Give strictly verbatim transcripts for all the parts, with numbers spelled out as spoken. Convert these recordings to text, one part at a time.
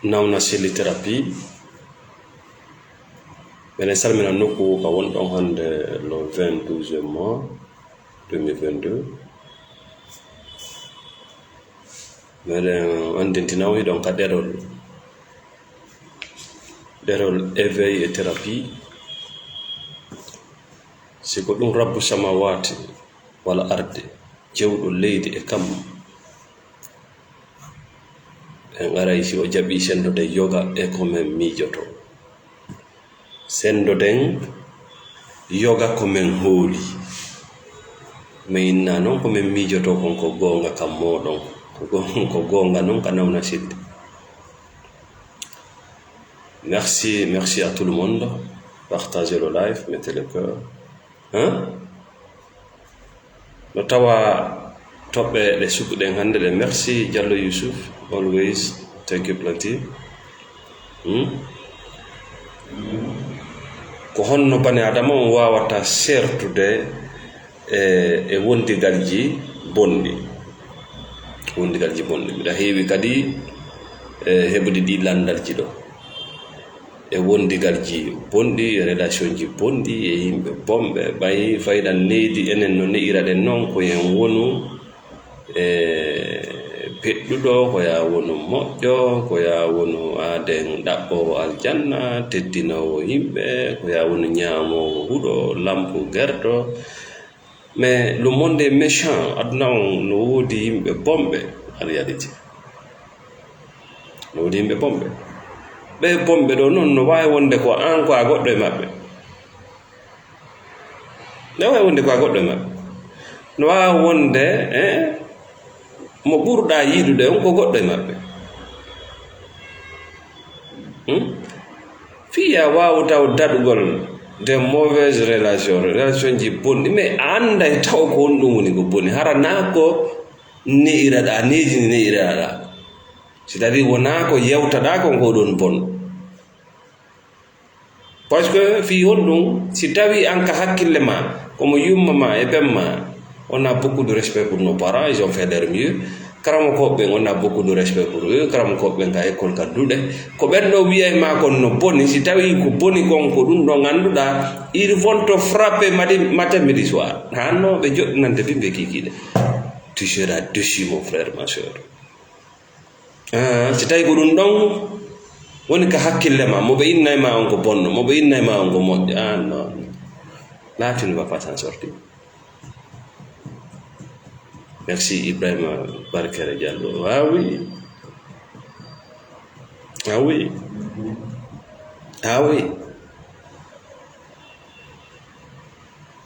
Nawna Selli Thérapie. Meɗen salmina nokku ka wonɗon hannde le vingt-douze mois deux mille vingt-deux. Meɗen anndintina on hiɗon ka ɗerol, ɗerol éveil et thérapie. Si ko ɗum Rabbu Samaawaati wal Ardi, jewɗo leydi e kammu, en aray si o jaɓi senndoden yoga e ko men miijotoo. Senndoden yoga ko men hooli. Men inna non ko men miijotoo kon ko goonga ka mooɗon. Ko go-, ko goonga non ka Nawna Selli. Merci, merci à tout le monde. Partagez le live, mettez le cœur. Hein? No tawa toɓɓe ɗe suɓɗen hannde ɗe. Merci, Diallo Youssouf. Always. Thank you plenty. Hmm? Ko honno bani Adama on waawata seertude e, e wondigalji bonɗi? Wondigalji bonɗi. Miɗa heewi kadi, e, heɓude ɗi lanndalji ɗo. E wondigalji bonɗi, e relationji bonɗi, e yimɓe bonɓe, ɓay fayda neydi enen no ne'iraɗen non, ko en wonu e peɗɗuɗo, ko yaa wonu moƴƴo, ko yaa wonu aaden ɗaɓɓoowo aljanna, teddinoowo yimɓe, ko yaa wonu ñaamoowo huɗo, lampu gerto. Mais le monde est méchant, aduna on no woodi yimɓe bonɓe, en réalité. No woodi yimɓe bonɓe. Ɓe bonɓe ɗo non no waawi wonde ko an ko a goɗɗo e maɓɓe. No waawi wonde ko a goɗɗo e maɓɓe. No waawi wonde, eh, mo ɓurɗaa yiɗude on ko goɗɗo e maɓɓe. Hmm? Fii a waawu taw daɗugol des mauvaises relations, relationji bonɗi, mais a annday taw ko honɗum woni ko boni. Hara naa ko ne'iraɗaa, needi ndi ne'iraɗaa. C'est-à-dire wonaa ko yewtaɗaa kon ko ɗon bon. Parce que fii honɗum, si tawii an ka hakkille maa, ko mo yumma maa e ben maa, on a beaucoup de respect pour nos parents, ils ont fait leur mieux. Karamokooɓe ɓen, on a beaucoup de respect pour eux. Karamokooɓe ɓen ka école ka duɗe. Ko ɓen ɗo wi'ay maa kon no boni, si tawii ko boni kon ko ɗum ɗo ngannduɗaa, ils vont te frapper madi-, matin, midi, soir. Hanno ɓe joɗɗinante bimbe kiikiiɗe. Tu seras déçu, mon frère, ma sœur. Ah, si tawi ko ɗum ɗon woni ka hakkille ma, mo ɓe innay ma on ko bonɗo, mo ɓe innay ma on ko moƴƴo. Ah, non. Là, tu ne vas pas s'en sortir. Merci, Ibrahima Barkere Diallo. Ah oui. Ah oui. Ah oui.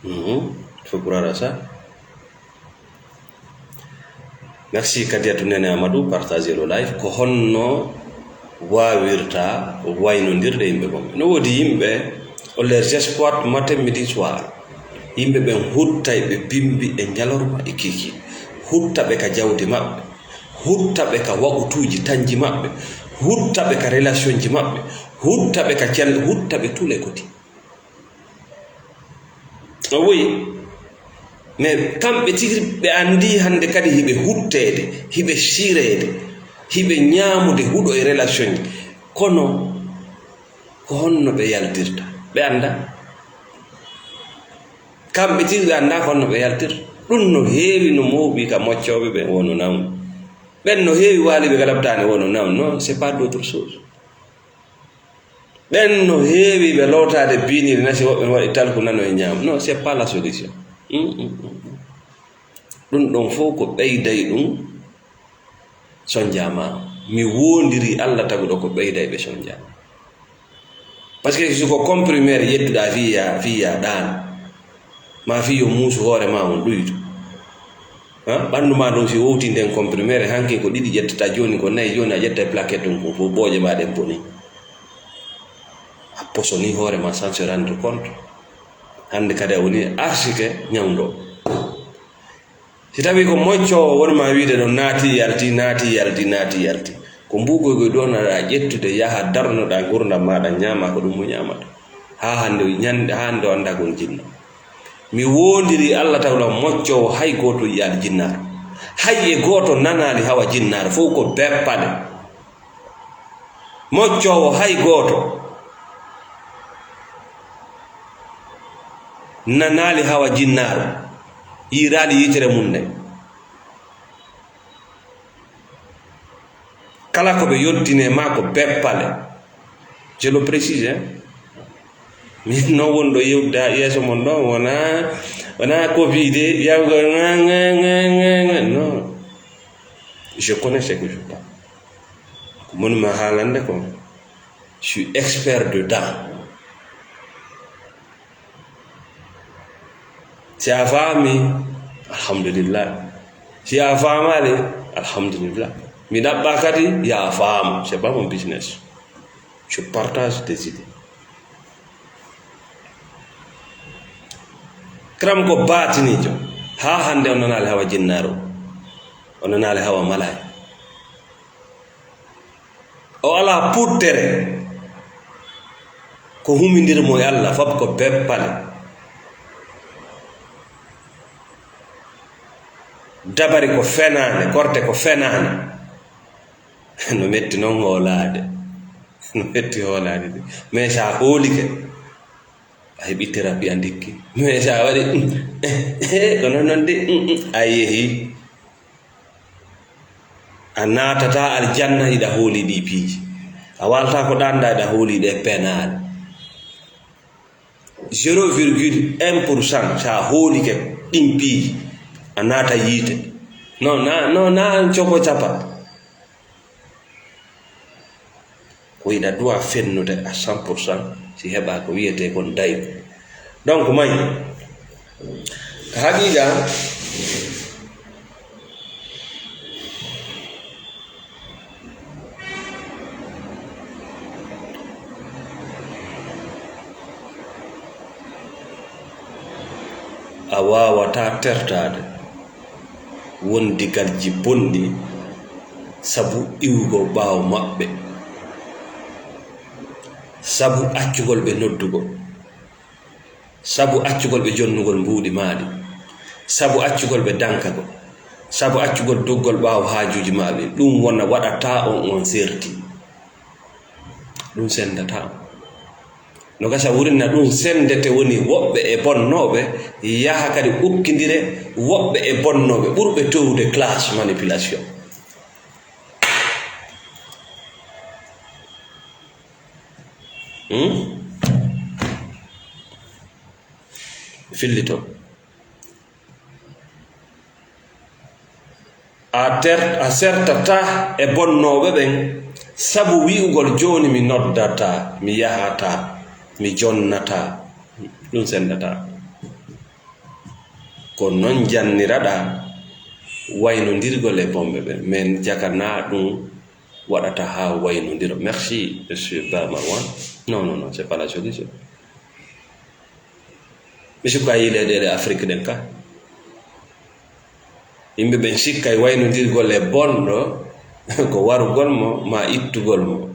Mhm. Faut croire à ça. Merci Kadiatou Nene Amadou, partagez le live. Ko honno waawirta waynondirde yimɓe bonɓe? No woodi yimɓe, on les exploite matin, midi, soir. Yimɓe ɓen huttay ɓe bimbi e ñalorma e kiikiiɗe. Hutta ɓe ka jawdi maɓɓe. Hutta ɓe ka waqutuuji tanji maɓɓe. Hutta ɓe ka relationji maɓɓe. Hutta ɓe ka cel-, hutta ɓe tous les côtés. O woyi. Mais kamɓe tigi ɓe anndi hannde kadi hiɓe hutteede, hiɓe siireede, hiɓe ñaamude huɗo e relationji. Kono ko honno ɓe yaltirta? Ɓe annda. Kamɓe tigi ɓe annda ko honno ɓe yaltirta. Ɗum no heewi, no mawɓi ka moccooɓe ɓe wonu nawnu. Ɓen no heewi waaliɓe ka labtaani wonu nawnu. Non, c'est pas d'autre chose. Ɓen no heewi ɓe lootaade biiniiri nasi, woɓɓe no waɗi talku nano e ñaam. Non, c'est pas la solution. Mm, mm, mm, mm. Ɗum ɗon fof ko ɓeyday ɗum sonjaama. Mi woondiri Allah taguɗo ko ɓeyday ɓe sonjaama. Parce que si ko comprimé ƴettuɗaa fii ya, fii ya ɗaan. Ma fii yo muusu hoore ma on ɗuytu. Ha? Ɓanndu ma ɗon si wowti nden comprimé, hanki ko ɗiɗi ƴettata, jooni ko nayi, jooni a ƴetta e plaquette on kon fof, booje ma ɗen boni. A posoni hoore ma sans se rendre compte. Hannde kadi a woni arsike ñawndo. Si tawii ko moccoowo woni ma wiide ɗon naati yalti, naati yalti, naati yalti. Ko mbuukoykoy ɗon aɗa ƴettude, yaha darnoɗaa ngurdam maaɗa, ñaama ko ɗum mo ñaamata. Haa hannde o ñande, haa hannde o anndaa ko on jinna. Mi woondiri Allah tawla moccoowo hay gooto yiyaali jinnaaru. Hay e gooto nanaali hawa jinnaaru, fof ko beppale. Moccoowo hay gooto nanaali hawa jinnaaru, yiiraali yitere mum nden. Kala ko ɓe yottinee maa ko beppale. Je le précise, hein. Min non wonɗo yewda yeeso mon ɗon, wona, wona covid, yawga, nga, nga, nga, nga, nga. Non. Je connais ce que je parle. Ko moni ma haalande ko, je suis expert dedans. Si a faami, alhamdulillah. Si a faamaali, alhamdulillah. Mi ɗaɓɓa kadi, ya a faamu. C'est pas mon business. Je partage des idées. Kiram ko baatiniijo. Haa hannde o nanaali hawa jinnaaru. O nanaali hawa malaay. O alaa puuttere. Ko humindir mo e Allah, fop ko beppale. Dabari ko fenaande, korte ko fenaande. No metti noon hoolaade. No metti hoolaade de. Mais so a hoolike, a heɓi thérapie a ndikki. Mais so a waɗi, ko noon noon de, a yehi. A naatataa aljanna hiɗa hooli ɗii piiji. A waaltaa ko ɗaanɗaa hiɗa hooli ɗee penaale. Zéro virgule un pour cent, so a hoolike ɗin piiji, a naata yiite. Non, na, non, na coko capa. Ko hiɗa duwa fennude à cent pour cent, si heɓa ko wiyetee kon dayu. Donc, may, ka haqiqa, a waawataa tertaade wondigalji bonɗi sabu iwugol ɓaawo maɓɓe, sabu accugol ɓe noddugol, sabu accugol ɓe jonnugol mbuuɗi maaɗi, sabu accugol ɓe dankagol, sabu accugol doggol ɓaawo haajuuji maɓɓe. Ɗum wona waɗataa on, on serti. Ɗum senndataa. No gasa wurin na ɗum senndete woni woɓɓe e bonnooɓe yaha kadi ukkindire woɓɓe e bonnooɓe ɓurɓe towde classe manipulation. Hmm? Fillito. A ter-, a sertataa e bonnooɓe ɓen sabu wi'ugol, "Jooni mi noddataa, mi yahataa, mi jonnataa." Ɗum senndataa. Ko non janniraɗaa waynondirgol e bonɓe ɓen. Men jakanaa ɗum waɗata haa waynondiro. Merci, monsieur Ba Marwan. Non, non, non, c'est pas la solution. Mi sikku a yii leyɗeele Afrik ɗen ka. Yimɓe ɓen sikkay waynondirgol e bonɗo ko warugol mo, maa ittugol mo.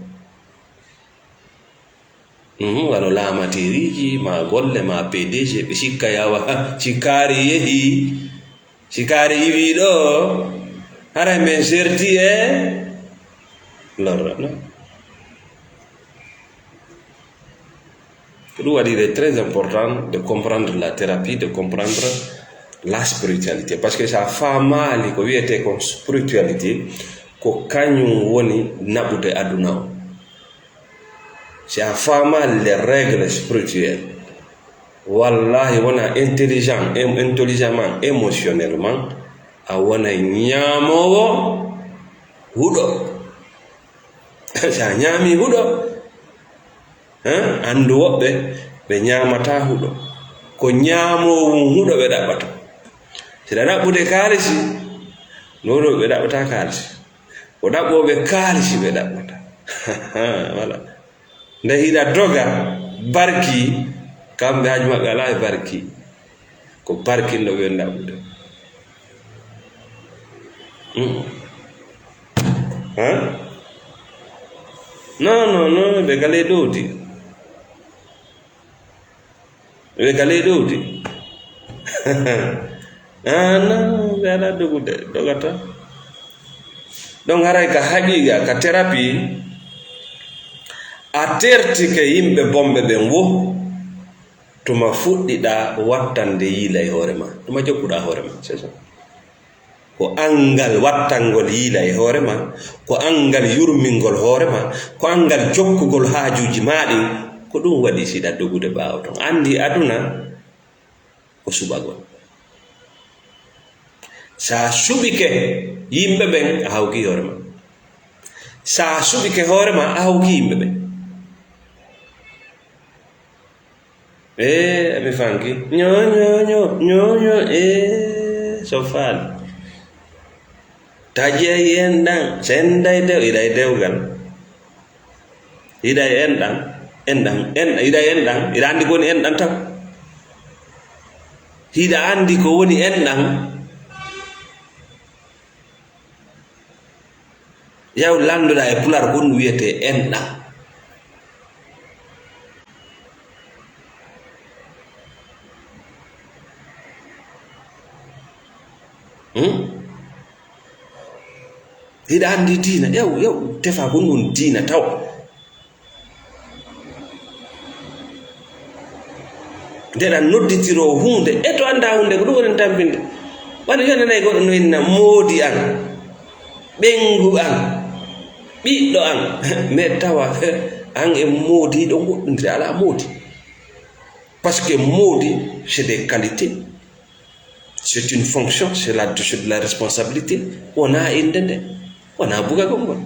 Mhm, wano laamateeriiji, maa golle, maa P D G, ɓe sikkay awa, si kaari yehii, si kaari iwii ɗo, haray men serti e lorra, non? Ko ɗum waɗi, il est très important de comprendre la thérapie, de comprendre la spiritualité. Parce que si a faamaali ko wiyetee kon spiritualité, ko kañum woni naɓude aduna o. Si a faamaali les règles spirituelles, wallahi wona intelligent, em-, intelligemment, émotionnellement, a wona ñaamoowo huɗo. Si a ñaami huɗo, hein, anndu woɓɓe, ɓe ñaamataa huɗo. Ko ñaamoowo huɗo ɓe ɗaɓɓata. Si ɗa ɗaɓɓude kaalisi, no ɗo ɓe ɗaɓɓata kaalisi. Ko ɗaɓɓooɓe kaalisi ɓe ɗaɓɓata. Voilà. Nde hiɗa doga, barki, kamɓe haaju maɓɓe alaa e barki. Ko barkinɗo ɓe ɗaɓɓude. Mm. Hein? Non, non, non, ɓe ka ley ɗowdi. Ɓe ka ley ɗowdi. Ah, non, ɓe alaa dogude, dogata. Donc, haray ka haqiqa, ka thérapie, A tertike yimɓe bonɓe ɓen wo, tuma fuɗɗiɗaa wattande yiila e hoore ma, tuma jokkuɗaa hoore ma, c'est ça. Ko anngal wattangol yiila e hoore ma, ko anngal yurmingol hoore ma, ko anngal jokkugol haajuuji maa ɗin, ko ɗum waɗi siɗa dogude ɓaawo ton. Anndi aduna ko suɓagol. Sa suɓike yimɓe ɓen, a hawki hoore ma. Sa suɓike hoore ma, a hawki yimɓe ɓen. Ee, mi fanki. Ño, ño, ño, ño, ño, ee, so faali. Taƴe en ɗan, senday dew, iɗay dewgal. Iɗay en ɗan, en ɗan, en, iɗay en ɗan, iɗa anndi ko woni en ɗan taw. Hiɗa anndi ko woni en ɗan. Yaw lanndoɗaa e pular ko ɗum wiyetee enɗam. Hmm? Hiɗa anndi diina, yaw, yaw, tefa ko ɗum diina taw. Ndeɗa nodditiroo huunde, e to anndaa huunde, ko ɗum woni tampinde. Wano yo nanay goɗɗo no inna moodi an, ɓeyngu an, ɓiɗɗo an, mais tawa an e moodi ɗo goɗɗondiri, alaa moodi. Parce que moodi, c'est des qualités. C'est une fonction, c'est la, c'est de la responsabilité. Wonaa innde nde, wonaa bugagol ngol.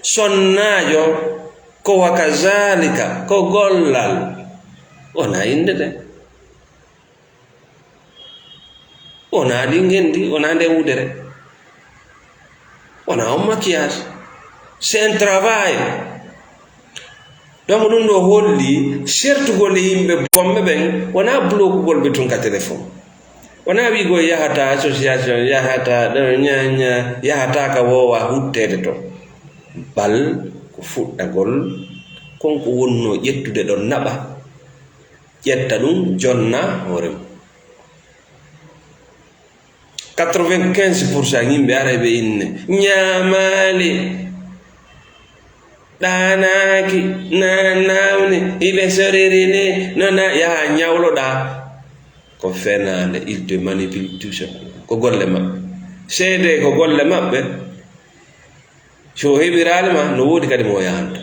Sonnaajo ko wa kazalika, ko gollal, wonaa innde nde. Wonaa ɗi ngenndi, wonaa nde wudere. Wonaa on maquillage. C'est un travail. Donc, ɗum ɗo holli sertugol e yimɓe bonɓe ɓen, wonaa blokugol ɓe tun ka téléphone. Wonaa wi'ugol yahata association, yahata ɗo, ña, ña, yahata ka woowa hutteede ton. Bal ko fuɗɗagol, kon ko wonnoo ƴettude ɗon naɓa. Ƴetta ɗum, jonna hoore mum. Quatre-vingt-quinze pour cent yimɓe aray ɓe inne, ñaamaali, ɗaanaaki, na nawni, iɓe soriri ni, no na, yaha ñawloɗaa. Ko fenaande, il te manipule tout ça. Ko golle maɓɓe. Seedee ko golle maɓɓe. Si o heɓiraali ma, no woodi kadi mo o yahanta.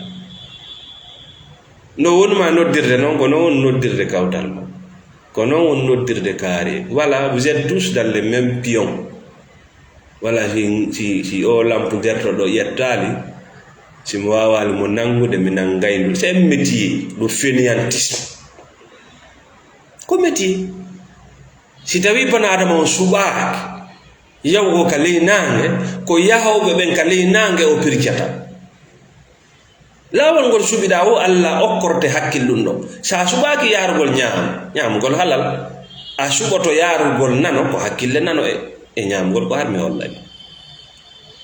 No woni ma noddirde noon, ko noon woni noddirde kawtal ma. Ko noon woni noddirde kaari. Voilà, vous êtes tous dans le même pion. Voilà, si, si, si o lampu gerto ɗo ƴettaali, si mi waawaali mo nanngude, mi nanngay ndu. C'est un métier de fainéantisme. Ko métier. Si tawii bana Adama on suɓaaki yawgo ka ley naange, ko yahooɓe ɓen ka ley naange o pirjata. Laawol ngol suɓiɗaa o, Alla okkorte hakkil ɗum ɗon. Sa suɓaaki yaarugol ñaam-, ñaamugol halal, a suɓoto yaarugol nano, ko hakkille nano e, e ñaamugol ko har mi hollay.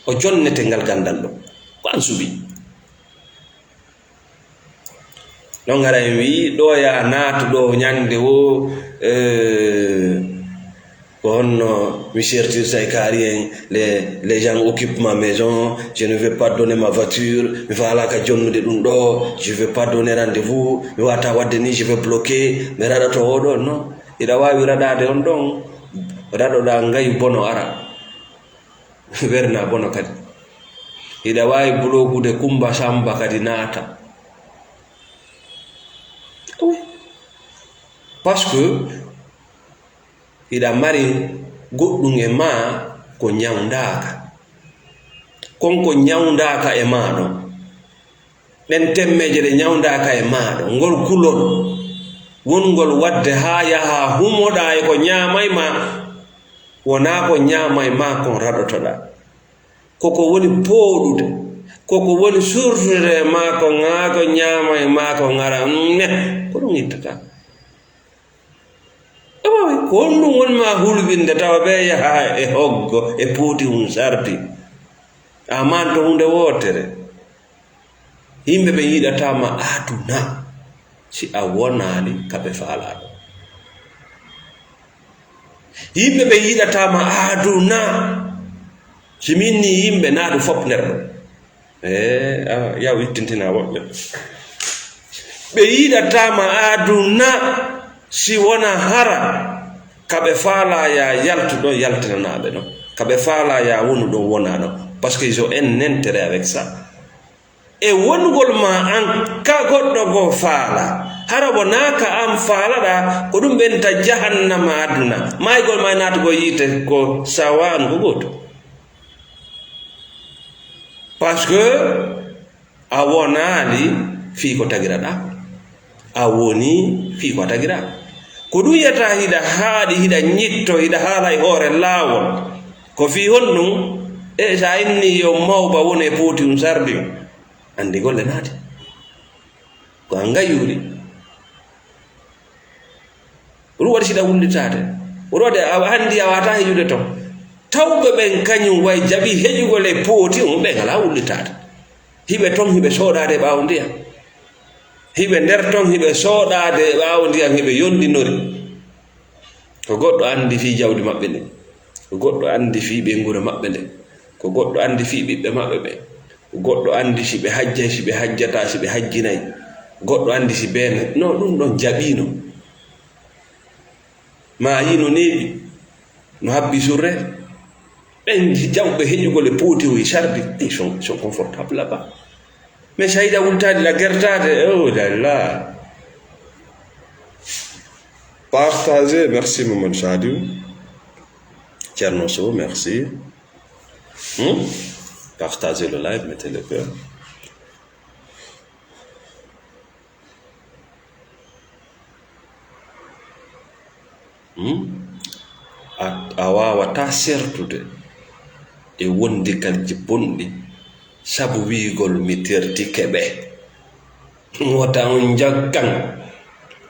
O jonnete ngal ganndal ɗo. Ko an suɓi. Ɗon hara en wi'i, ɗo ya naatu ɗo ñande wo, eh, ko honno mi sertirta e kaari en, les, les gens occupent ma maison, je ne vais pas donner ma voiture, mi faalaaka jonnude ɗum ɗo, je vais pas donner rendez-vous, mi wata wadde ni, je vais bloquer, mi raɗoto oɗo, non. Hiɗa waawi raɗaade on ɗon, raɗoɗaa ngayu bono ara. Werna bono kadi. Hiɗa waawi bloquude Kummba Sammba kadi naata. Oui. Parce que hiɗa mari goɗɗum e maa ko ñawndaaka. Kon ko ñawndaaka e maa ɗon. Ɗen temmeeje ɗe ñawndaaka e maaɗa, ngol kulol wongol waɗde haa yaha humoɗaa e ko ñaamay ma, wonaa ko ñaamay ma kon raɗotoɗaa. Ko ko woni pooɗude, ko ko woni surtude e maa kon, haa ko ñaamay ma kon ara, ne, ko ɗum ittataa. Awa, ko honɗum woni ma hulɓinde tawa ɓe yaha e hoggo, e pooti um sardi? A manto huunde wootere. Yimɓe ɓe yiɗataa ma aduna si a wonaali ka ɓe faalaa ɗo. Yimɓe ɓe yiɗataa ma aduna si min ni yimɓe naa ɗum fof nder ɗo. E, a, yaw ittintina woɓɓe. Ɓe yiɗataama aduna si wona hara ka ɓe faalaa ya yaltu ɗon, yaltinanaa ɓe ɗon. Ka ɓe faalaa ya wonu ɗon, wonaa ɗon. Parce que ils ont un intérêt avec ça. E wonugol ma an, ka goɗɗo goo faala, hara wonaa ka an faalaɗaa, ko ɗum ɓenta jahannama aduna. Maygol ma e naatugol yiite ko sawaanu ko gooto. Parce que a wonaali fii ko tagiraɗaa. A wonii fii ko a tagiraa. Ko ɗum yiyata hiɗa haaɗi, hiɗa ñitto, hiɗa haala e hoore laawol. Ko fii honɗum? E so a inni yo mawba won e pooti um sardi um. Anndi golle naati. Ko a ngayuuri. Ko ɗum waɗi siɗa wullitaade. Ko ɗum waɗi a, anndi a waawataa heƴude ton. Tawɓe ɓen kañum way jaɓi heƴugol e pooti um, ɓe ngalaa wullitaade. Hiɓe ton, hiɓe sooɗaade e ɓaawo ndiyam. Hiɓe nder ton, hiɓe sooɗaade e ɓaawo ndiyam, hiɓe yondinori. Ko goɗɗo anndi fii jawdi maɓɓe ndin. Ko goɗɗo anndi fii ɓeynguure maɓɓe nden. Ko goɗɗo anndi fii ɓiɓɓe maɓɓe ɓen. Ko goɗɗo anndi si ɓe hajjay, si ɓe hajjataa, si ɓe hajjinay. Goɗɗo anndi si bee, no ɗum ɗon jaɓiino. Ma a yii no neeɓi, no habbi surre. Ɓen jawɓe heƴugol e pooti o e sardi, ils sont, sont confortables là-bas. Mais si a yiɗaa wultaade la gertaade, oh là là. Partagez, merci Mamadou Sadiou. Thierno Sow, merci. Hmm? Partagez le live, mettez le cœur. Hmm? A, a waawataa sertude e wondikalji bonɗi sabu wi'ugol mi tertike ɓe. Wota on njaggan,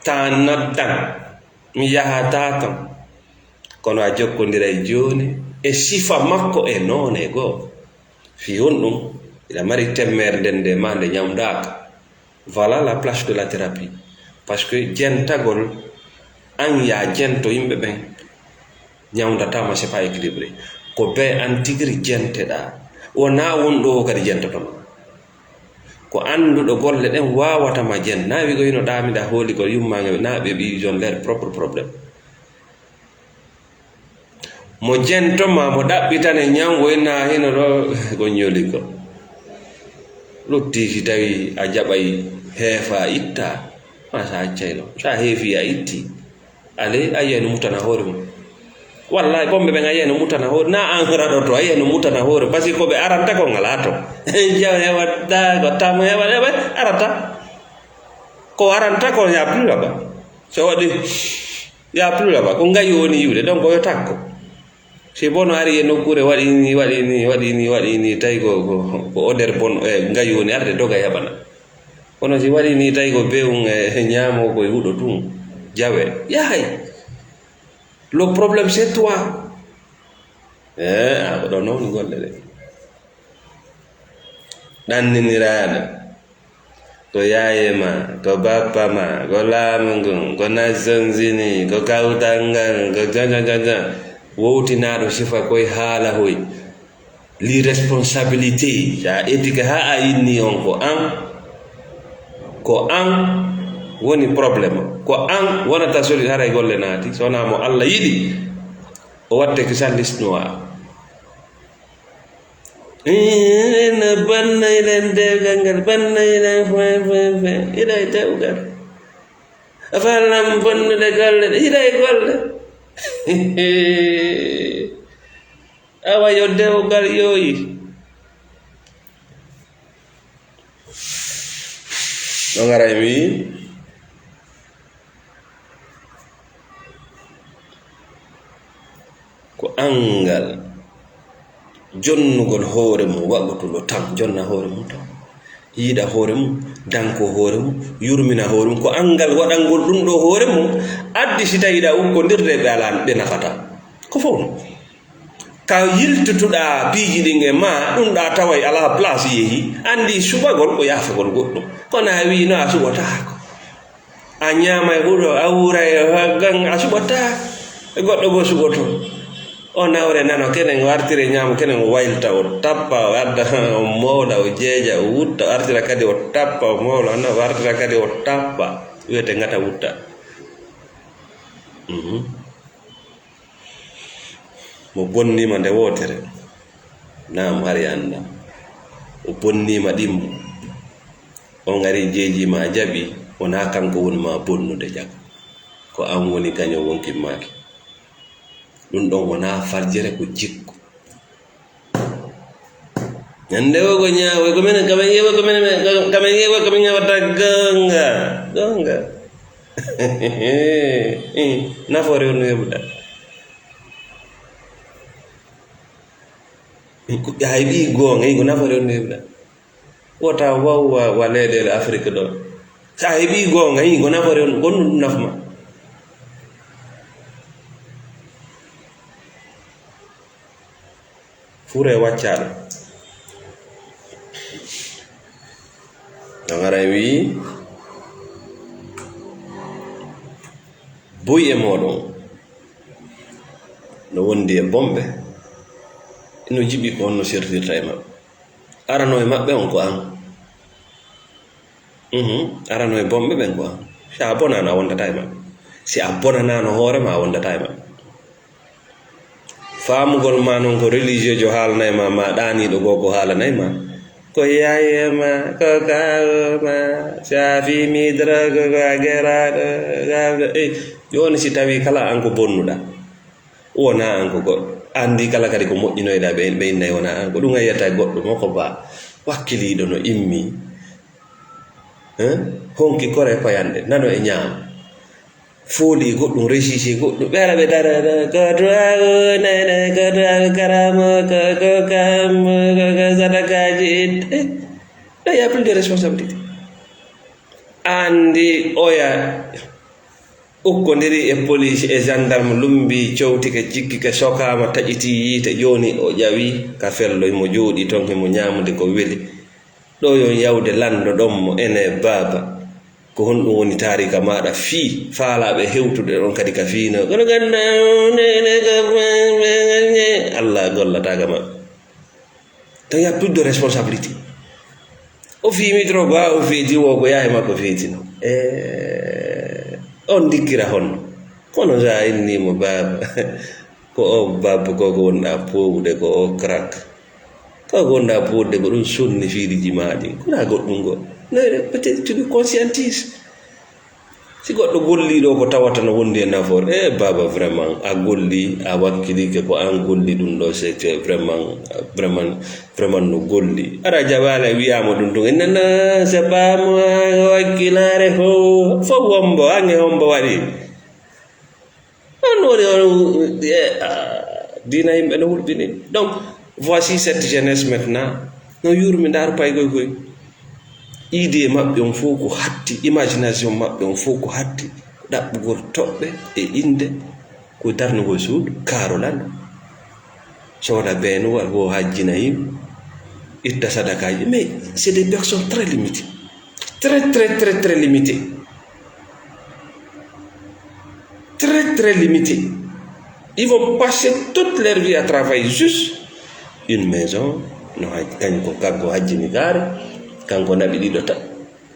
taa naddan, mi yahataa ton. Kono a jokkondiray jooni e sifa makko e noone goo. Fii honɗum? Hiɗa mari temmeere nden nde ma nde ñawndaaka. Voilà la place de la thérapie. Parce que jentagol, an yaa jento yimɓe ɓen, ñawndataa ma, c'est pas équilibré. Ko bee an tigiri jenteɗaa. Wonaa won ɗo o kadi jentoto ma. Ko annduɗo golle ɗen waawata ma jent. Na wi'ugo hino ɗaamiɗa hooligol yummaange, na ɓe ɓii zone leur propre problème. Mo jento ma, mo ɗaɓɓitane ñawngo, inna hino ɗo ko ñoli ko. Lutti si tawi a jaɓay heefa itta, ma sa accay ɗo. Sa heefi a itti, ale a yiyay no mutana hoore mum. Wallahi, komɓe ɓen a yiyay no mutana hoore, na an raɗoto, a yiyay no mutana hoore, parce que ko ɓe aranta ko ngalaa to. Jaw heɓata, ko tam heɓata, heɓa aranta. Ko aranta ko ya plus là-bas. So waɗi ya plus là-bas, ko ngayu woni yiwde, donc yo takko. Si bono ari e nokkuure, waɗi ni, waɗi ni, waɗi ni, waɗi ni, tawi ko, ko, ko odeur bon, e, ngayu woni arde, doga e haɓana. Kono si waɗi ni, tawi ko bewum e, e ñaamo ko e huɗo tun, jawe, yahay. Le problème, c'est toi. Eh, a ko ɗo noon golle ɗe. Ɗanniniraaɗo. Ko yaaye ma, ko bappa ma, ko laamu ngun, ko Nations Unies, ko kawtal ngal, ko jon, jon, jon, jon. Wowtinaaɗo sifa koy haala hoy. L'irresponsabilité, so a etike haa a inni on ko an, ko an woni problème. Ko an wonata solution, haray golle naati. So wonaa mo Allah yiɗi, o watte ki sa liste noire. Ina bannayɗen dewgal ngal, bannayɗen foy, foy, foy. Hiɗa e dewgal. A faalaa bonnude golle ɗe, hiɗa e golle. Awa yo dewgal yooyi. No ngara e mi. Ko anngal jonnugol hoore mum, waɗutuɗo tan, jonna hoore mum tan. Yiɗa hoore mum, danko hoore mum, yurmina hoore mum. Ko anngal waɗangol ɗum ɗo hoore mum addi si tawi ɗa ukkondirde ɓe alaa, ɓe nafataa. Ko fof ɗum. Ka yiltutuɗaa piiji ɗin e ma, ɗum ɗa taway alaa place yehi, anndi suɓagol ko yaafagol goɗɗum. Kono a wiino a suɓataako. A ñaamay huɗo, a wuuray, a gan, a suɓataa. E goɗɗo goo suɓoto. O nawre nano kenen, o artire ñaamo kenen, o waylita, o tappa, o adda, o mowla, o jeeja, o wutta, o artira kadi, o tappa, o mowla, o na-, o artira kadi, o tappa. Wiyete ngata wutta. Mhm. Mo bonniima nde wootere, naam hari annda. O bonniima ɗimmo. On ari jeeji ma a jaɓi, wonaa kanko woni ma bonnude jaga. Ko an woni kañum wonkimmaaki. Ɗum ɗon wonaa farjere, ko jikku. Ñande o ko ñaawo, ko menen, kamen yewa, ko menen, kamen yewa, kamen ñaawata gonga, gonga. Nafoore on no heɓuɗa. Hay ɓii goonga, ko nafoore on no heɓuɗa. Wota waw wa, wa leyɗeele Afrik ɗo. Sa heɓi goonga, yi ko nafoore on, ko ɗum nafu ma. Fure waccaɗo. No ara wi, buy e moɗon no wondi e bomɓe, no jiɓi ko honno sertirta e maɓɓe. Arano e maɓɓe on ko an. Mhm. Arano e bomɓe ɓen ko an. Si a bonano, a wondata e maɓɓe. Si a bonanano hoore ma, a wondata e maɓɓe. Faamugol ma non ko religieujo haalanay ma, ma ɗaaniiɗo goo ko haalanay ma. Ko yaye ma, ko kaawo ma, si a fiimi drogue ko a geraaɗo, gaaɓɗo. Eh, jooni si tawi kala an ko bonnuɗa. Wonaa an ko goɗɗo. Anndi kala kadi ko moƴƴinoyɗa ɓe, ɓe innay wonaa an. Ko ɗum a yiyata e goɗɗo mo ko ba wakkiliiɗo no immi. Hein? Honki kore payanɗe, nano e ñaamo. Fooli e goɗɗum, resisi e goɗɗum. Ɓe ara ɓe dara, dara, ko duwawu, nene, ko duwawu, karamo, ko, ko kam, ko, ko sadakaaji. Eh, là, il y a plus de responsabilité. Anndi oya ukkondiri e police e gendarme, lumbi, cowtike, jikkike, sokaama, taƴiti yiite. Jooni o ƴawi ka fello, himo jooɗi ton, himo ñaamude ko weli. Ɗo yo yawde lanndo ɗon mo, ene baaba. Ko honɗum woni taarika maaɗa fii faalaaɓe hewtude ɗon kadi ka fiino? Kono ganda, nene ka, Allah gollataaka maɓɓe. Donc, il y a plus de responsabilité. O fiimi trop, ba o feeti, wo ko yaye makko feetino. Eh, on ndikkira honno? Kono sa inni mo baaba, ko o baaba ko, ko wonɗa powude, ko o crack. Ko ko wonɗa powude, ko ɗum sonni fiiliji ma ɗin. Ko na goɗɗum go. Mais peut-être tu le conscientises. Si goɗɗo golliiɗo ko tawata no wondi e nafoore, e baaba, vraiment, a golli, a wakkilike ko an golli ɗum ɗo, c'est que vraiment, vraiment, vraiment no golli. Ara jaɓaale a wiyaama ɗum ɗum, non, non, c'est pas moi, ko wakkilaare fof, fof wombo, an e hombo waɗi. On woni, on, eh, ah, diina yimɓe no hulɓini. Donc, voici cette jeunesse maintenant, no yurmi, ndaar paygoy koy. Idée maɓɓe on fof ko hatti, imagination maɓɓe on fof ko hatti, ko ɗaɓɓugol toɓɓe e innde, ko darnugol suudu, kaaro lanɗo. Sooda beenuwal, wo hajjina yimɓe, itta sadakaaji. Mais c'est des personnes très limitées. Très, très, très, très limitées. Très, très limitées. Ils vont passer toute leur vie à travailler juste une maison. No haj-, kañ ko kanko hajjini gaare, kanko naɓi ɗiɗo ta-,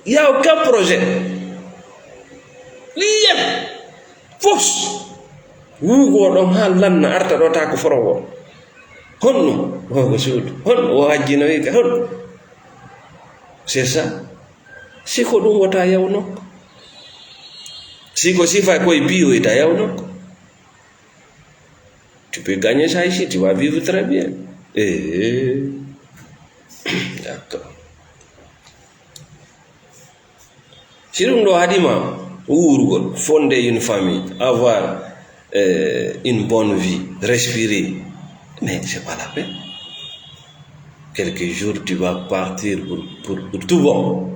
il y a aucun projet. Rien. Fos. Wuugo ɗon haa lanna, arta ɗo, taa ko forowo. Honno? O ko suudu. Honno? O hajjinoyi ka. Honno? C'est ça. Si ko ɗum wota yaw nokku. Si ko sifa koye biyoyta yaw nokku. Tu peux gagner ça ici, tu vas vivre très bien. Eh, d'accord. Si ɗum ɗo haɗima wuurugol, fonder une famille, avoir, euh, une bonne vie, respirer, mais c'est pas la peine. Quelques jours, tu vas partir pour, pour, pour tout bon.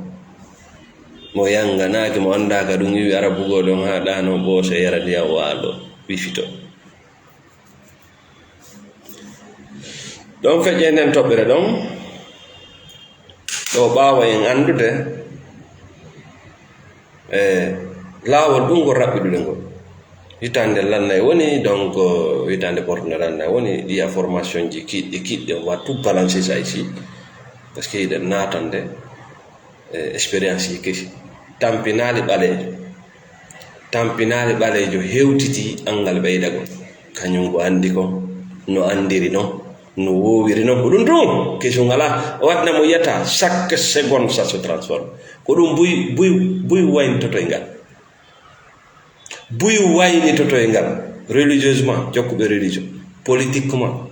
Mo yanganaaki, mo anndaaka ɗum, iwi ara bugol ɗon haa ɗaano ɓooso, yara ndiyam, waalo, wifito. Ɗon feƴƴe nden toɓɓere ɗon, ɗo ɓaawo en anndude, e, laawol ɗum ngol raɓɓiɗude ngol. Hitaande lannay woni, donc, euh, hitaande portune lannay woni, ɗi a formation ji kiiɗɗe, kiiɗɗe, on va tout balancer ça ici. Parce que hiɗen naatande, eh, expérience ji kesi. Tampinaali ɓaleejo. Tampinaali ɓaleejo hewtiti anngal ɓeydagol. Kañum ko anndi kon, no anndiri non, no woowiri non, ko ɗum tun, kesum alaa. O waɗna mo yiyata, chaque seconde, ça se transforme. Ko ɗum buy, buy, buy wayntoto e ngal. Buy waynitoto e ngal, religieusement, jokkuɓe religion, politiquement,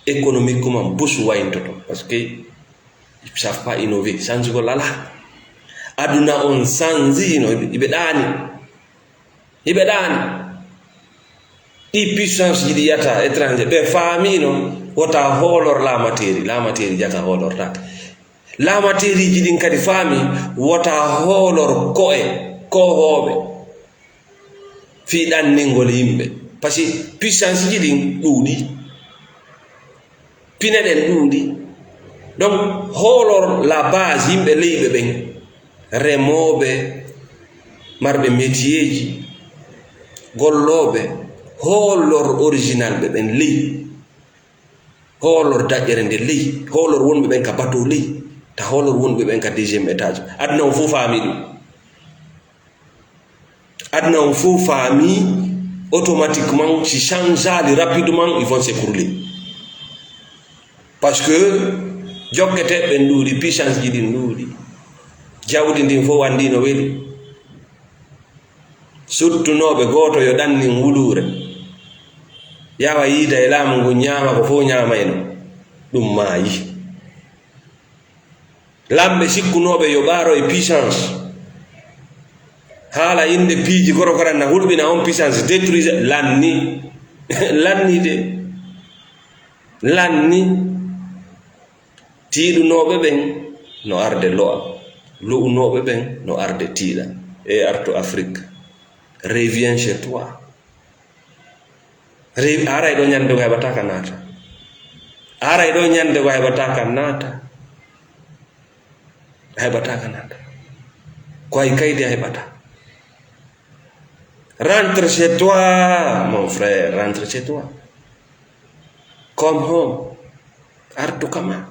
économiquement, bus wayntoto. Parce que ils savent pas innover, sansugol alaa. Aduna on sansi no, iɓe ɗaani. Iɓe ɗaani. Ɗi puissance ji ɗi yata étranger, ɓe faamino wota hoolor laamateri, laamateri jaka hoolortaake. Laamateeriiji ɗin kadi faami wota hoolor ko'e koohooɓe fii ɗanningol yimɓe. Parce que puissance ji ɗin ɗuuɗi. Pine ɗen ɗuuɗi. Donc, hoolor la base, yimɓe leyɓe ɓen, remooɓe, marɓe métier ji, gollooɓe, hoolor original ɓe ɓen ley. Hoolor daƴƴere nde ley, hoolor wonɓe ɓen ka bateau ley, ta hoolor wonɓe ɓen ka deuxième étage. Aduna on fof faami ɗum. Aduna on fof faami, automatiquement, si changeali rapidement, ils vont s'écrouler. Parce que jokketeeɓe ɓen ɗuuɗi, puissance ji ɗin ɗuuɗi. Jawdi ndin fof anndi no weli. Suttunooɓe gooto yo ɗannin wuluure. Yawa yiida e laamu ngun, ñaama ko fof ñaamayno. Ɗum maayi. Lamɓe sikkunooɓe yo ɓaaro e puissance. Haala innde piiji korokoro na hulɓina on puissance détruise lanni. Lanni de. Lanni. Tiiɗunooɓe ɓen no arde lo'a. Lo'unooɓe ɓen no arde tiiɗa. E artu Afrique. Reviens chez toi. Rewi, a aray ɗo ñande ko a heɓataa ka naata. A aray ɗo ñande ko a heɓataa ka naata. A heɓataa ka naata. Ko hay kaydi a heɓataa. Rentre chez toi, mon frère, rentre chez toi. Come home. Artu kama.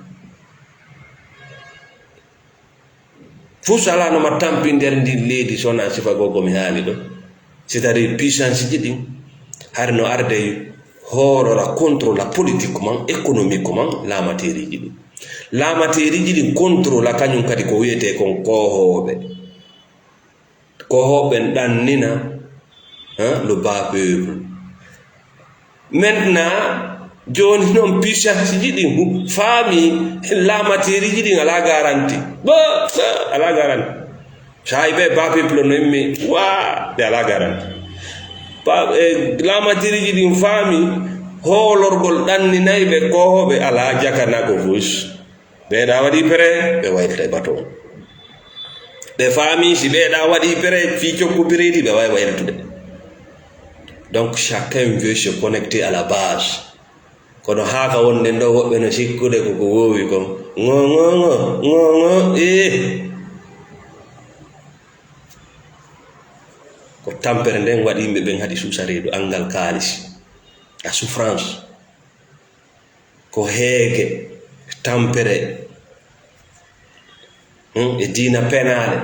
Fuu salaa no ma tampi nder ndin leydi, so wonaa sifa goo ko mi haali ɗo. C'est-à-dire puissance ji ɗin, hari no arde hoolora, contrôla politiquement, économiquement, laamateeriiji ɗin. Laamateeriiji ɗin contrôla kañum kadi ko wiyetee kon koohooɓe. Ko hoɓen ɗannina, hein, le bas peuple. Maintenant, jooni noon puissance ji ɗin hu-, faami laamateeriiji ɗin alaa garanti. Ba, ba, alaa garanti. So hay ɓe bas peuple no immi, waa, ɓe alaa garanti. Ba, e, laamateeriiji ɗin faami hoolorgol ɗanninay ɓe ko hoɓe alaa jakana ko fus. Ɓeeɗa waɗi pere, ɓe waylita e bato. Ɓe faami si ɓeeɗa waɗi pere, fii cokku bireedi, ɓe waawi waylitude. Donc, chacun veut se connecter à la base. Kono haa ka wonde ɗo, woɓɓe no sikkude ko ko woowi kon. Ŋo, ŋo, ŋo, ŋo, ŋo, ee. Ko tampere nden waɗi yimɓe ɓen haɗi suusa reedu, anngal kaalis, la souffrance. Ko heege, tampere, hmm, e diina penaale.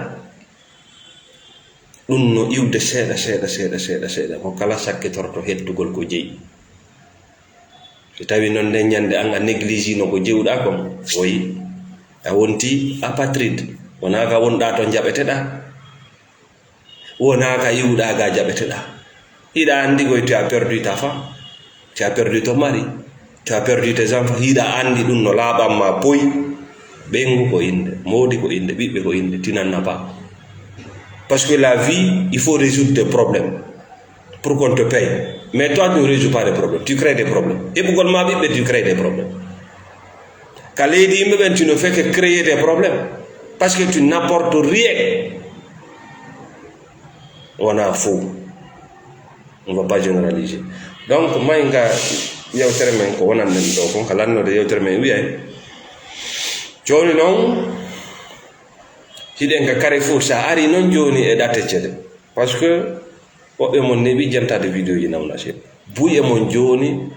Ɗum no iwde seeɗa, seeɗa, seeɗa, seeɗa, seeɗa. Mo kala sakkitorto hettugol ko jeyi. So tawi noon nden ñande an a négligino ko jewɗa kon, oyi, a wonti apatride. Wonaa ka wonɗa toon jaɓeteɗa. Wonaa ka iwɗa ga jaɓeteɗa. Hiɗa anndi koy, tu as perdu ta femme, tu as perdu ton mari, tu as perdu tes enfants. Hiɗa anndi ɗum no laaɓan ma poy. Ɓeyngu ko innde, moodi ko innde, ɓiɓɓe ko innde, tu n'en as pas. Parce que la vie, il faut résoudre des problèmes pour qu'on te paye. Mais toi, tu ne résous pas les problèmes, tu crées des problèmes. Heɓugol ma ɓiɓɓe, tu crées des problèmes. Ka leydi yimɓe ɓen, tu ne fais que créer des problèmes. Parce que tu n'apportes rien. Wona fof. On va pas généraliser. Donc, may nga yewtere men ko wonan men ɗo kon, ka lannoɗo yewtere men wiyay. Jooni noon, hiɗen ka carrefour, sa ari noon jooni e ɗate cede. Parce que Woɓɓe mon neeɓi jentaade vidéo ji nawna seeɗa. Buy e mon jooni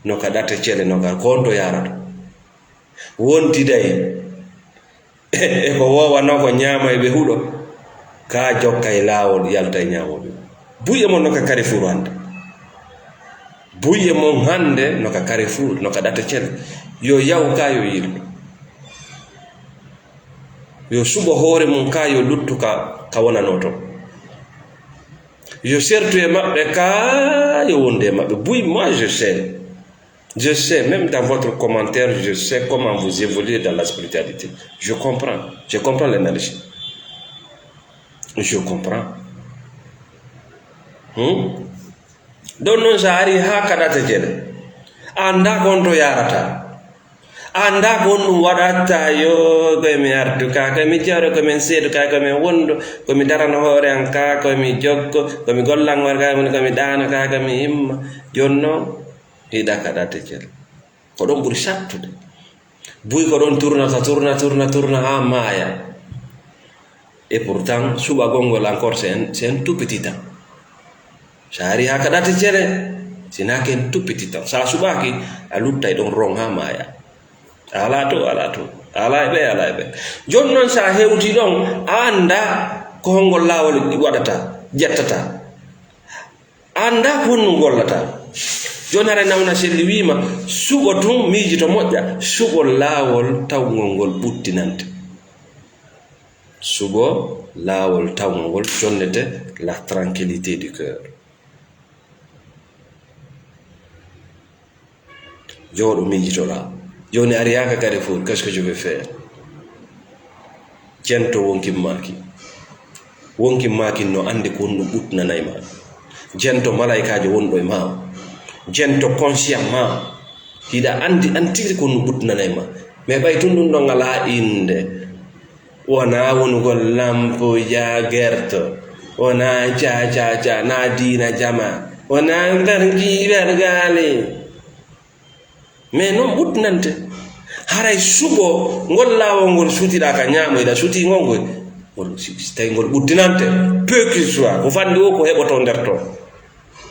no ka ɗate cele, no ka konto yaarata. Wontiday e ko woowanoo ko ñaama e ɓe huɗo, ka jokka e laawol, yalta e ñaamooɓe. Buy e mon no ka Carrefour hannde. Buy e mon hannde no ka Carrefour, no ka ɗate cele. Yo yaw ka yo yiɗo. Yo suɓo hoore mum ka yo luttu ka, ka wonanoo toon. Yo sertu e maɓɓe ka yo wondu e maɓɓe. Buy, moi, je sais. Je sais, même dans votre commentaire, je sais comment vous évoluez dans la spiritualité. Je comprends. Je comprends l'énergie. Je comprends. Hmm? Ɗon noon, so a arii haa ka ɗate cele, a anndaa ko honto yaarata. A anndaa ko honɗum waɗata, yo, ko mi artu ka, ko mi jooɗo, ko mi seedu ka, ko mi wondu, ko mi darano hoore am ka, ko mi jokko, ko mi gollan hoore ka, ko mi ɗaano ka, ko mi imma. Jooni noon, hiɗa ka ɗate cele. Ko ɗon ɓuri sattude. Buy ko ɗon turnata, turna, turna, turna haa maaya. Et pourtant, suɓagol ngol encore, c'est un, c'est un tout petit temps. So a arii haa ka ɗate cele, si naa ko un tout petit temps. So a suɓaaki, a luttay ɗon rong haa maaya. A alaa to, a alaa to. A alaa e ɓe, a alaa e ɓe. Jooni noon, so a hewtii ɗon, a anndaa ko honngol laawol waɗata, ƴettata. A anndaa ko honɗum gollata. Jooni haray Nawna Selli wiima, suɓo tun, miijito moƴƴa, suɓo laawol tawngol ngol ɓuttinante. Suɓo laawol tawngol ngol, jonnete la tranquillité du cœur. Jooɗo miijitoɗaa. Jooni ari haa ka Carrefour, qu'est-ce que je vais faire? Jento wonkin maaki. Wonkin maaki no anndi ko honɗum ɓuttinanay ma. Jento malaykaajo wonɗo e ma. Jento conscient ma. Hiɗa anndi, anndi tigi ko honɗum ɓuttinanay ma. Mais ɓay tun ɗum ɗon alaa innde. Wonaa wonugol lampo jaagerto. Wonaa ca, ca, ca, naa diina jama. Wonaa barki bargaali. Mais non ɓuttinante. Haray suɓo ngol laawol ngol suutiɗaa ka ñaamo, hiɗa suuti ngol ngol. Ngol si, si tawi ngol ɓuttinante, peu qu'il soit, ko fanɗi o ko heɓotoo nder ton.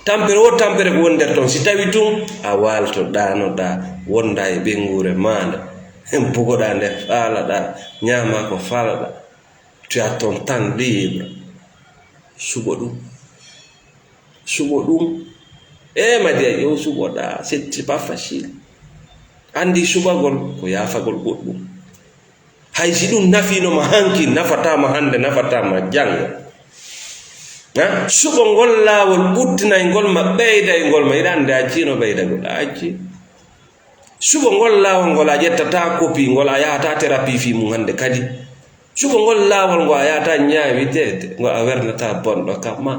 Tampere o tampere ko woni nder ton. Si tawi tun a waalto, ɗaanoɗaa, wondaa e ɓeynguure maaɗa. Bugoɗaa nde faalaɗaa, ñaamaa ko faalaɗaa. Tu as ton temps libre. Suɓo ɗum. Suɓo ɗum. E Madiya, yo suɓoɗaa. C'est, c'est pas facile. Anndi suɓagol ko yaafagol goɗɗum. Hay si ɗum nafiino ma hanki, nafataa ma hannde, nafataa ma janngo. Ha? Suɓo ngol laawol ɓuttinay ngol ma, ɓeyday ngol ma. Hiɗa anndi a accii no ɓeydagol. A accii. Suɓo ngol laawol ngol a ƴettataa kopi, ngol a yahataa thérapie fii mum hannde kadi. Suɓo ngol laawol ngo a yahataa ñaawiteede, ngo a wernataa bonɗo kam ma.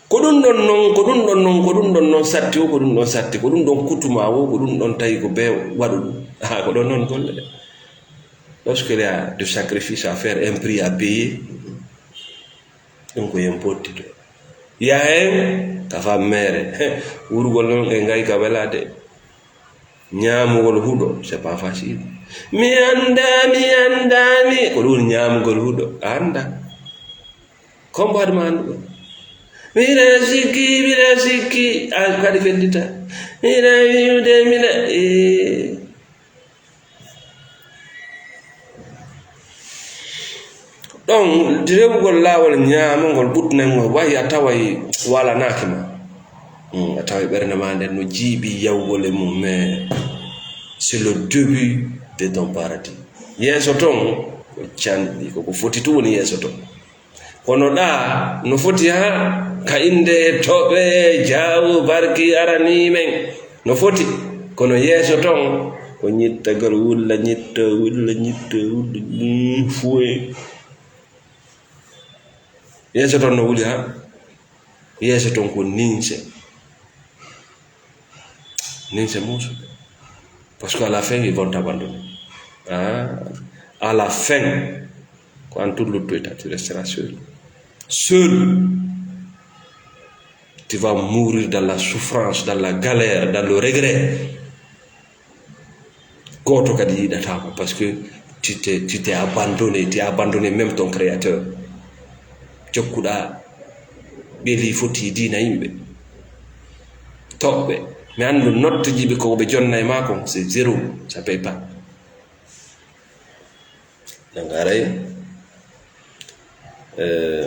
Ko ɗum ɗon non, ko ɗum ɗon non, ko ɗum ɗon non satti o, ko ɗum ɗon satti, ko ɗum ɗon kutuma o, ko ɗum ɗon tawi ko bee waɗu ɗum. Ah, ko ɗon non golle ɗe. Lorsqu'il y a du sacrifice à faire, un prix à payer, ɗum ko yen pottito. Yahen ka fammeere. Wurgol non e ngay ka welaade. Ñaamugol huɗo, c'est pas facile. Mi anndaa, mi anndaa, mi, ko ɗum ñaamugol huɗo, a anndaa. Ko mbo haɗi ma anndugol. Miɗa sikki, miɗa sikki, a kadi fellita. Miɗa wi'ude, miɗa, ee. Ɗon, rewugol laawol ñaamugol ɓutnangol, wayi a taway walanaaki ma. Mm, a taway ɓernde ma nden no jiiɓi yawgol e mum, mais c'est le début de ton paradis. Yeeso ton, ko canɗi, ko ko foti tun woni yeeso ton. Kono ɗaa, no foti haa ka innde e toɓe jaawu barki aranii men. No foti, kono yeeso ton, ko ñittagol wulla ñitto, wulla ñitto, wulla, mm, fuwe. Yeeso ton no wuli ha? Yeeso ton ko ninse. Ninse muusuɓe. Parce que à la fin, ils vont t'abandonner. Ah, à la fin, ko an tun luttoyta, tu resteras seul. Seul. Tu vas mourir dans la souffrance, dans la galère, dans le regret. Gooto kadi yiɗataa ma, parce que Tu t'es, tu t'es abandonné, tu as abandonné même ton créateur. Jokkuɗa ɓeli foti diina yimɓe. Toɓɓe. Mi anndu notte jiɓe ko ɓe jonna e maa kon, c'est zéro, ça paye pas. Donc, haray, eh,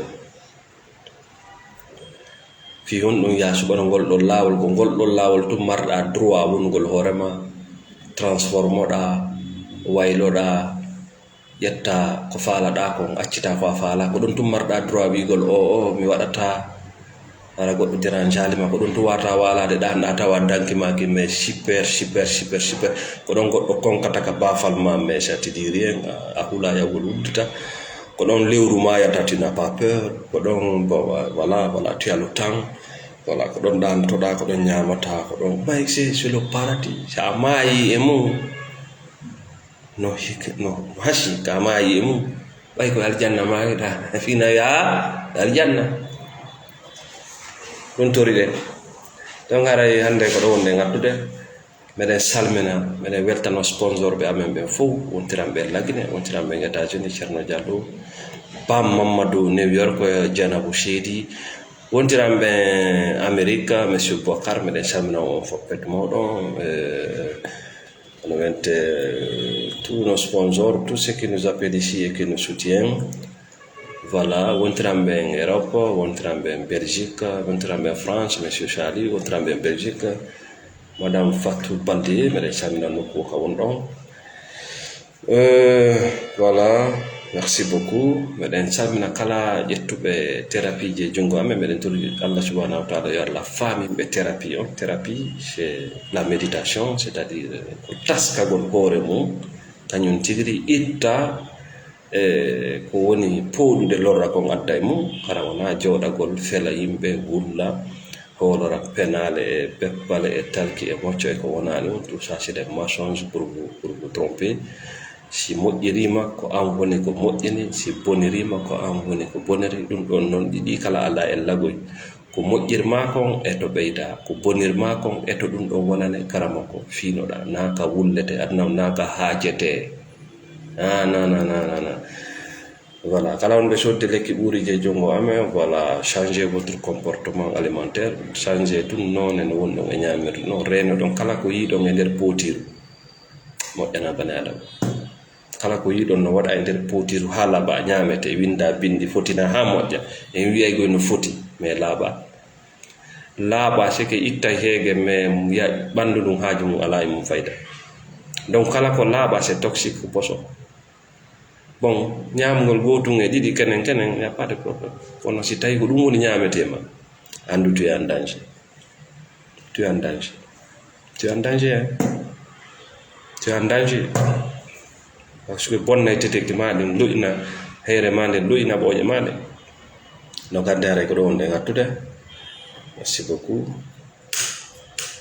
fii honɗum yaa suɓano ngol ɗon laawol? Ko ngol ɗon laawol tun marɗa droit wonugol hoore ma, transformoɗa, wayloɗa, ƴetta ko faalaɗa kon, accita ko a faala. Ko ɗon tun marɗa droit wi'ugol, "O, o, mi waɗata." Hara goɗɗo dérangeali ma, ko ɗon tun wata waalaade, ɗanɗa tawa danki ma ki, mais super, super, super, super. Ko ɗon goɗɗo konkata ka baafal ma, mais ça te dit rien, a, a hula yawgol uddita. Ko ɗon lewru ma yata, tu n'as pas peur. Ko ɗon, bon, voilà, voilà, tu as le temps. Voilà, ko ɗon ɗantoɗa, ko ɗon ñamata, ko ɗon. May c'est, c'est le paradis. Sa maayi e mum, no hik-, no hasi, ka maayi e mum. Ɓay ko aljanna maayiɗa, fina ya aljanna. Ɗum tori ɗen. Donc, haray hannde ko ɗo wonde ngaddude. Meɗen salmina, meɗen weltano sponsor ɓe amen ɓen fof, wontiranɓe Lagine, wontiranɓe États-Unis, Ceerno Diallo, Pam Mamadou New York, Janabou Seydi, wontiranɓe Amérique, Monsieur Bokar, meɗen salmina on fof pet mawɗo, eh, on wente, eh, tous nos sponsors, tous ceux qui nous appellent ici et qui nous soutiennent. Voilà, wontiranɓe en Europe, wontiranɓe en Belgique, wontiranɓe en France, Monsieur Charlie, wontiranɓe en Belgique, Madame Fatou Baldé, meɗen salmina nokku ka won ɗon. Euh, voilà, merci beaucoup. Meɗen salmina kala ƴettuɓe thérapie je junngo amen, meɗen tori Allah subhanahu wa ta'ala yo Allah faamin ɓe thérapie on. Thérapie, c'est la méditation, c'est-à-dire, euh, ko taskagol hoore mum, kañum tigiri itta e ko woni pooɗude lorra kon adda e mum, hara wonaa jooɗagol fela yimɓe, wulla, hoolora penaale e beppale e talki e mocco e ko wonaa ɗum. Tout ça, c'est des mensonges pour vous, pour vous tromper. Si moƴƴiriima, ko an woni ko moƴƴini, si boniriima, ko an woni ko boniri. Ɗum ɗon noon, ɗiɗi kala alaa e lagoy. Ko moƴƴirmaa kon e to ɓeydaa, ko bonirmaa kon e to ɗum ɗon wonane karamoko fiinoɗaa. Naa ka wulletee, aduna on naa ka haajetee. Ah, non, non, non, non, non. Voilà, kala wonɓe sodde lekki ɓuuri je junngo amen, voilà, changez votre comportement alimentaire, changez tun noone no woni ɗon e ñaamirɗon, reenoɗon kala ko yiiɗon e nder pootiiru. Moƴƴana bani Adama. Kala ko yiiɗon no waɗa e nder pootiiru haa laaɓa, ñaametee, winnda binndi, fotina haa moƴƴa. En wi'ay goy no foti, mais laaɓa. Laaɓa, c'est que ittay heege, mais ya-, ɓanndu ndun haaju mum alaa e mum fayda. Donc, kala ko laaɓa, c'est toxique, ko boso. Bon, ñaamgol gootun e ɗiɗi, kenen, kenen, y a pas de problème. Kono si tawi ko ɗum woni ñaametee ma, anndu tu es en danger. Tu es en danger. Tu es en danger, hein. Tu es en danger. Parce que bonnay teteki ma ɗin, lo'ina heyre ma nden, lo'ina ɓooƴe ma ɗen. No gadde haray ko ɗo wonɗen hattude. Merci beaucoup.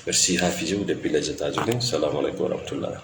Merci Hafizou depuis les États-Unis. Salamu aleykum wa rahmatullah.